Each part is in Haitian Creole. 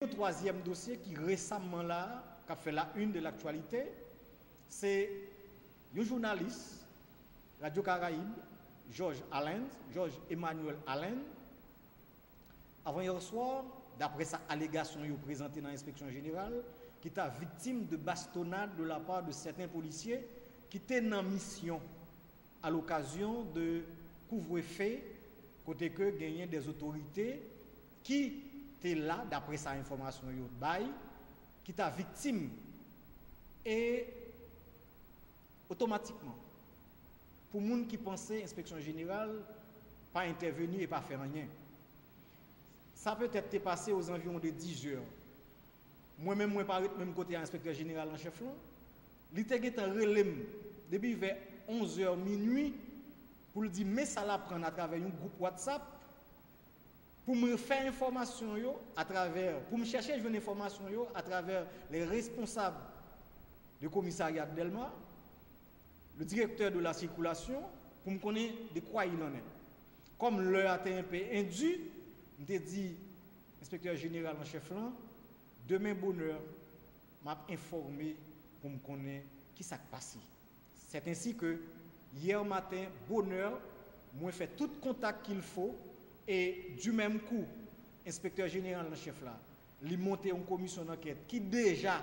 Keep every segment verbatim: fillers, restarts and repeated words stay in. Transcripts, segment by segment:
Yon twazyèm dosye ki resamman la, k ap fè la une de l'actualité, se yon jounalis Radyo Karayib, Georges Allen, Georges Emmanuel Allen, avan yè swa, daprè sa alegasyon yo prezante nan enspeksyon jeneral, ki ta viktim de bastonnade de la part de certains policiers ki te nan misyon à l'occasion de couvre-feu, kote ke genyen des autorités ki te la, daprè sa enfòmasyon yo bay, ki ta viktim. E otomatikman, pou moun ki panse enspeksyon jeneral pa entèveni e pa fè anyen, sa petèt te pase ozanviwon de dizè. Mwen menm, mwen pa ret menm kote a enspektè jeneral an chèf lan. Li te gentan rele m depi vè onzè, minui, pou l di men sa l aprann atravè yon gwoup WhatsApp, pou m fè enfòmasyon yo atravè, pou m chèche jwenn enfòmasyon yo atravè les responsables de komisarya Dèlma, le directeur de la circulation, pou m konnen de quoi il en est. Kòm lè a te enpe endi, m te di enspektè jeneral an chèf lan, demen bonè, m ap enfòme pou m konnen ki sa k pase. C'est ainsi que, hier matin, bonè, mwen fè tout kontak qu'il faut, e du même coup, enspektè jeneral an chèf la, li monte yon komisyon dankèt ki deja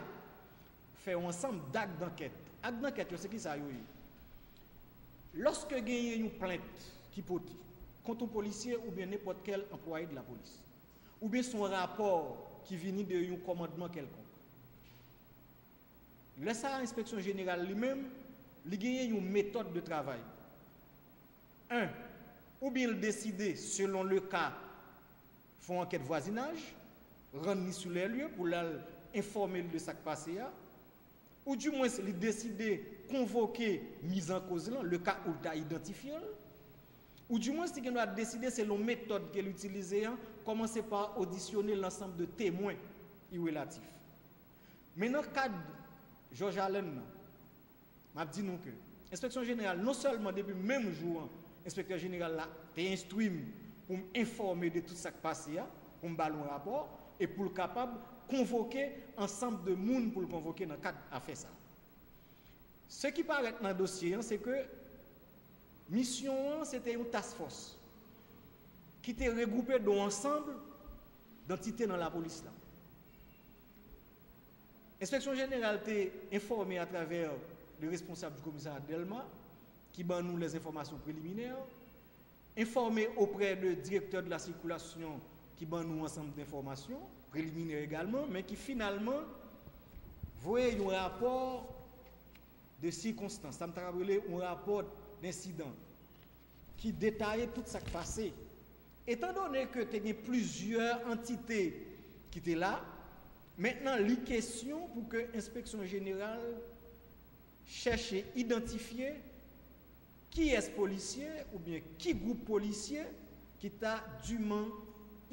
fè yon ansanm dak dankèt. Ak dankèt yo, se ki sa yo ye? Lòske genyen yon plent ki pote kont yon polisye oubyen nenpòt kèl anplwaye de la polis, oubyen se yon rapò ki vini de yon kòmandman kèlkonk, lè sa a, enspeksyon jeneral li menm, li genyen yon metòd de travay. En, oubyen l deside, selon le ka, fè yon ankèt vwazinaj, rann li sou lè lye pou l al enfòme l de sa k pase a, oudimwens li deside konvoke mizankoz lan, le ka ou l ta idantifye l, oudimwens li gendwa deside selon metòd ke l itilize an, kòmanse pa odisyone lansanm de temwen i relatif. Men nan kad Georges Allen nan, m ap di nou ke enspeksyon jeneral, non sèlman depi menm jou an, enspektè jeneral la te enstwi m pou m enfòme de tout sa k pase a, pou m ba l yon rapò, e pou l kapab konvoke ansanm de moun pou l konvoke nan kad afè sa a. Se ki parèt nan dosye an, se ke misyon an, se te yon task force ki te regwoupe de yon ansanm dantite nan lapolis la. Enspeksyon jeneral te enfòme atravè le responsab du commissariat Dèlma, ki ban nou les informations préliminaires, enfòme auprès de directeur de la circulation, ki ban nou ansanm de enfòmasyon preliminè egalman, men ki finalman voye yon rapò de sikonstans, sa m ta rele yon rapò densidan, ki detaye tout sa k pase. Etan done ke te gen plizyè antite ki te la, mentnan li kesyon pou ke enspeksyon jeneral chèche idantifye kiyès polisye oubyen ki gwoup polisye ki ta diman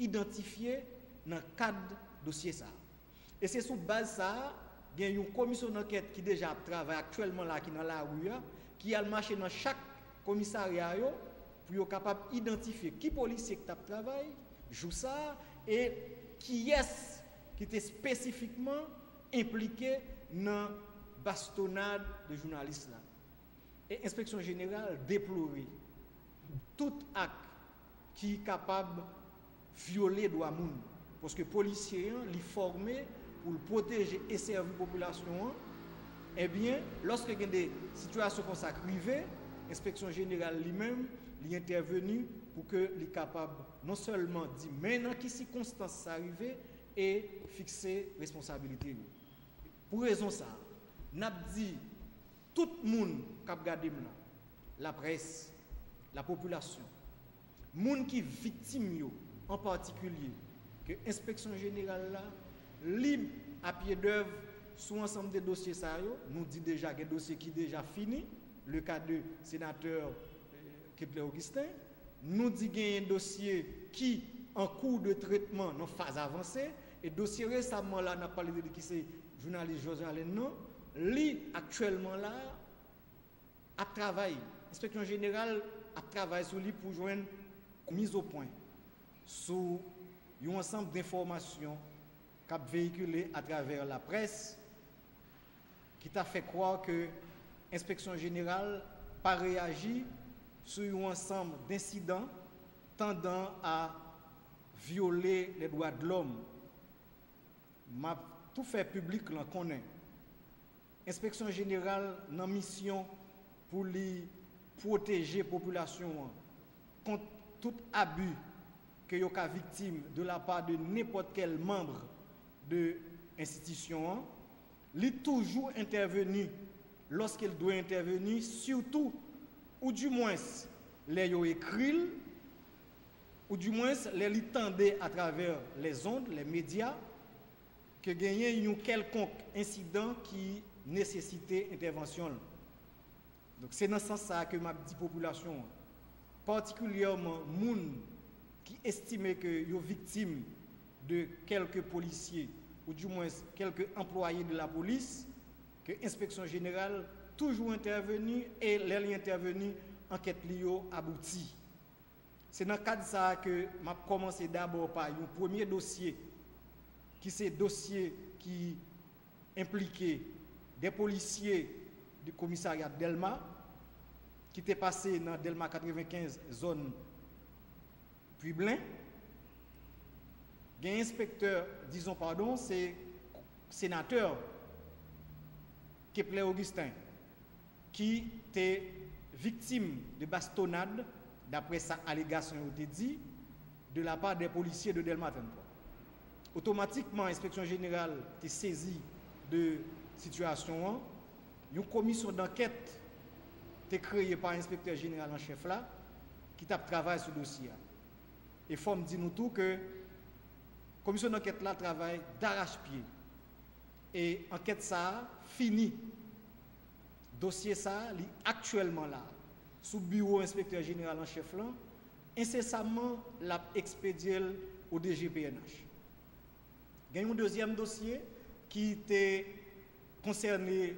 idantifye nan kad dosye sa a. E se sou baz sa a, gen yon komisyon dankèt ki deja ap travay aktyèlman la, ki nan lari a, ki al mache nan chak komisarya yo pou yo kapab idantifye ki polisye ki t ap travay jou sa a e kiyès ki te espesifikman enplike nan bastonnade de jounalis la. E enspeksyon jeneral deplore tout ak ki kapab vyole dwa moun. Paske polisye an, li fòme pou l pwoteje e sèvi popilasyon an. Ebyen, lòske gen de sitiyasyon konsa k rive, enspeksyon jeneral li menm, li entèveni pou ke li kapab non sèlman di men nan ki sikonstans sa rive e fikse responsabilite yo. Pou rezon sa a, n ap di tout moun k ap gade m la, laprès, lapopilasyon, moun ki viktim yo an patikilye, ke enspeksyon jeneral la, li a pye dèv sou ansanm de dosye sa yo. Nou di deja gen dosye ki deja fini, le ka de senatè Ketler Augustin. Nou di genyen dosye ki an kou de tretman nan faz avanse, e dosye resamman la n ap pale de li ki se jounalis Georges Allen nan, li aktyèlman la ap travay, enspeksyon jeneral ap travay sou li pou jwenn miz o pwen sou yon ansanm denfòmasyon k ap veyikile atravè laprès ki ta fè kwè ke Enspeksyon Jeneral pa reyaji sou yon ansanm densidan tandan a vyole lèdwadlòm. M ap tou fè piblik lan konnen Enspeksyon Jeneral nan misyon pou li pwoteje popilasyon an kont tout abi ke yo ka viktim de la part de nenpòt kèl manm de enstitisyon an, li toujou entèveni lòske l dwe entèveni, sitou oudimwens lè yo ekri l, oudimwens lè li tande atravè lèzond, lèmedya, ke genyen yon kèlkonk ensidan ki nesesite entèvansyon l. Donk, se nan sans sa a ke m ap di popilasyon an, patikilyèman moun ki estime ke yo viktim de kèlke polisye, oudimwens kèlke anplwaye de lapolis, ke Enspeksyon Jeneral toujou entèveni e lè li entèveni, ankèt li yo abouti. Se nan kad sa a ke m ap kòmanse dabò pa yon premye dosye, ki se dosye ki enplike de polisye de komisarya Dèlma, ki te pase nan Dèlma katrevenkenz, zòn Pwiblen. Gen enspektè, dizon padon, se senatè Keplè Augustin, ki te viktim de bastonad, daprè sa alegasyon yo te di, de la part des policiers de Dèlma trannntwa. Otomatikman, Enspeksyon Jeneral te sezi de sitiyasyon an. Yon komisyon dankèt te kreye pa Enspektè Jeneral an chèf la, ki t ap travay sou dosye a. E fò m di nou tou ke komisyon dankèt la travay darachpye. E ankèt sa a fini. Dosye sa a, li aktyèlman la, sou biwo Enspektè Jeneral an chèf lan. Ensesamman, l ap ekspedye l o D G P N H. Gen yon dezyèm dosye ki te konsène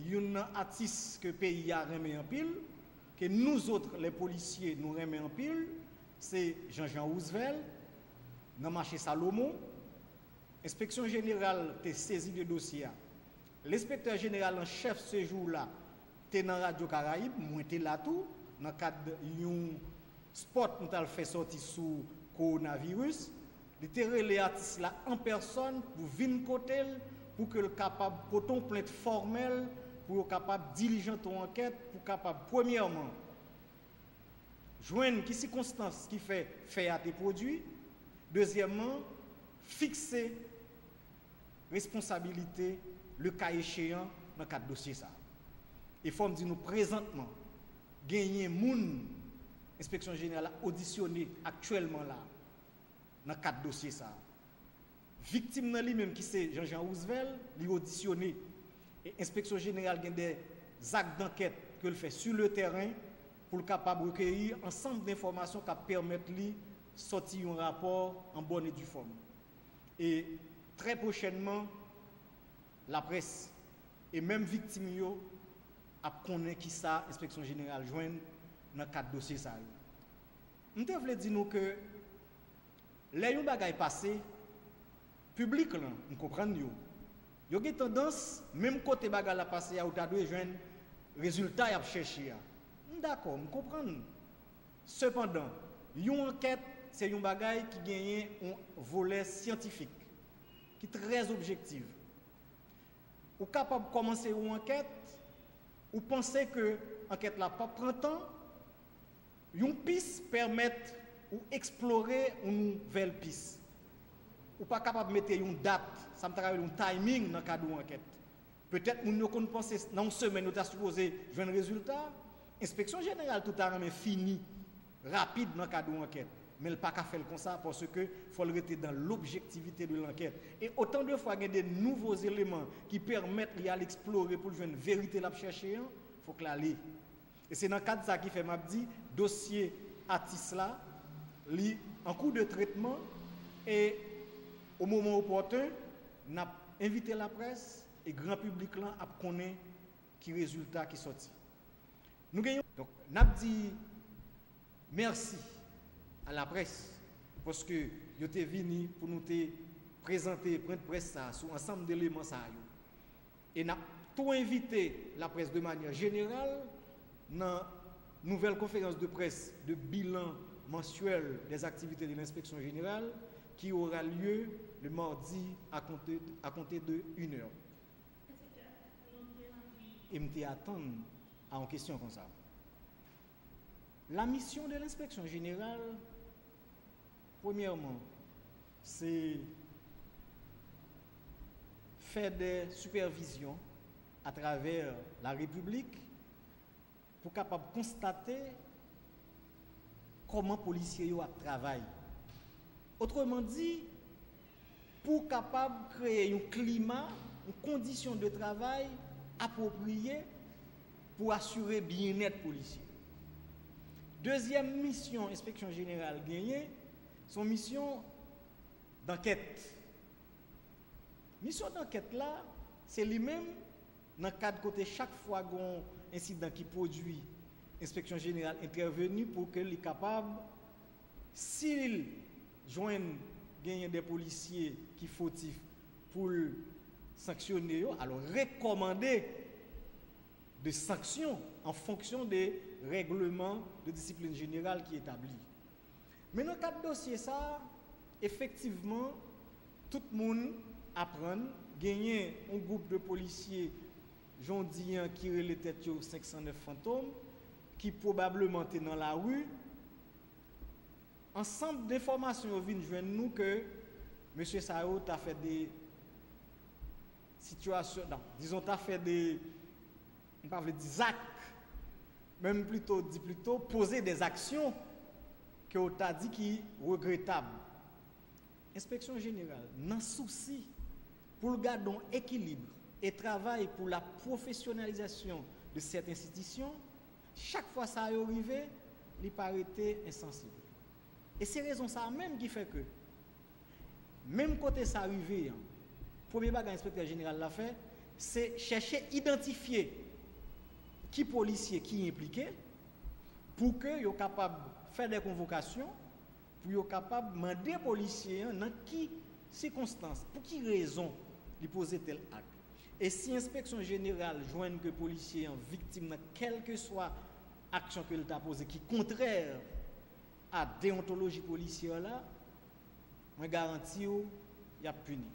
youn nan atis ke peyi a renmen anpil, ke nous autres, les policiers, nou renmen anpil, se Jean Jean Roosevelt, nan mache Salomon. Enspeksyon Jeneral te sezi de dosye a. Lenspektè jeneral an chèf sejou la te nan Radyo Karayib, mwen te la tou, nan kad yon spòt nou t al fè sòti sou kowonaviris. Li te rele atis la an pèsòn pou vin kote l, pou ke l kapab pote yon plent fòmèl, pou yo kapab dilijante yon ankèt, pou kapab, premyèman, jwenn ki sikonstans ki fè fè a te pwodui, dezyèmman, fikse responsabilite, le ka echeyan, nan kad dosye sa a. E fò m di nou prezantman, genyen moun Enspeksyon Jeneral la odisyone aktyèlman la, nan kad dosye sa a. Viktim nan li menm ki se Jean Jean Roosevelt, li odisyone. E Enspeksyon Jeneral gen de zak dankèt ke l fè sur le terrain pou l kapab rekeyi ansanm de enfòmasyon k ap pèmèt li sòti yon rapò an bòn e di fòm. E trè pwochènman, laprès e menm viktim yo ap konnen kisa Enspeksyon Jeneral jwenn nan kad dosye sa yo. M te vle di nou ke lè yon bagay pase, piblik lan, m konprann yo, yo gen tandans, menm kote bagay la pase a, ou ta dwe jwenn rezilta y ap chèche a. M dakò, m konprann. Sepandan, yon ankèt se yon bagay ki genyen yon volè syantifik, ki trè objektif. Ou kapab kòmanse yon ankèt, ou panse ke ankèt la p ap pran tan, yon pis pèmèt ou eksplore yon nouvèl pis. Ou pa kapab mete yon dat, sa m ta rele yon timing nan kad yon ankèt. Petèt moun yo konn panse nan yon semèn yo ta sipoze jwenn rezilta. Enspeksyon Jeneral tou ta renmen fini rapid nan kad yon ankèt, men l pa ka fè l konsa paske fò l rete dans l'objectivité de l'enquête. E otan de fwa gen de nouvo eleman ki pèmèt li al eksplore pou l jwenn verite l ap chèche an, fòk l ale. E se nan kad sa ki fè m ap di, dosye atis la, li an kou de tretman, e o moman opòten, n ap envite laprès e gran piblik lan ap konnen ki rezilta ki sòti. Nou gen yon, donk, n ap di mèsi a laprès, paske yo te vini pou nou te prezante pwennprès sa a sou ansanm de eleman sa yo. E n ap tou envite laprès de manyè jeneral nan nouvelle conférence de presse de bilan mensuel des activités de l'inspection générale qui aura lieu le mardi à compter, à compter de une heure. E m te atann a yon kesyon konsa. La mission de l'inspection générale, premyèman, se fè de sipèvizyon atravè la Repiblik pou kapab konstate kòman polisye yo ap travay. Otreman di, pou kapab kreye yon klima, yon kondisyon de travay apwopriye pou asire byennèt polisye. Dezyèm misyon enspeksyon jeneral genyen, se yon misyon dankèt. Misyon dankèt la, se li menm nan kad kote chak fwa gen yon ensidan ki pwodui, enspeksyon jeneral entèveni pou ke li kapab, si l jwenn genyen de polisye ki fotif, pou l sanksyone yo, alò rekòmande de sanksyon an fonksyon de règleman de disiplin jeneral ki etabli. Men nan kad dosye sa a, efektivman, tout moun aprann genyen yon gwoup de polisye, jan w di an, ki rele tèt yo senk san nèf Fantom, ki pwobableman te nan lari. Ansanm de enfòmasyon yo vin jwenn nou ke mesye sa yo ta fè de sitiyasyon, non, dizon, ta fè de, m pa vle di zak, men m plito di plito poze de aksyon ke w ta di ki regretab. Enspeksyon jeneral, nan sousi pou l gade yon ekilib e travay pou la pwofesyonalizasyon de sèt enstitisyon, chak fwa sa yo rive, li pa rete ensansib. E se rezon sa a menm ki fè ke, menm kote sa rive an, premye bagay enspektè jeneral la fè, se chèche idantifye ki polisye ki enplike, pou ke yo kapab fè de konvokasyon, pou yo kapab mande polisye an nan ki sikonstans, pou ki rezon li poze tèl ak. E si enspeksyon jeneral jwenn ke polisye an viktim nan kèlkeswa aksyon ke l ta poze ki kontrè a deyontoloji polisyè la, mwen garanti w, y ap pini.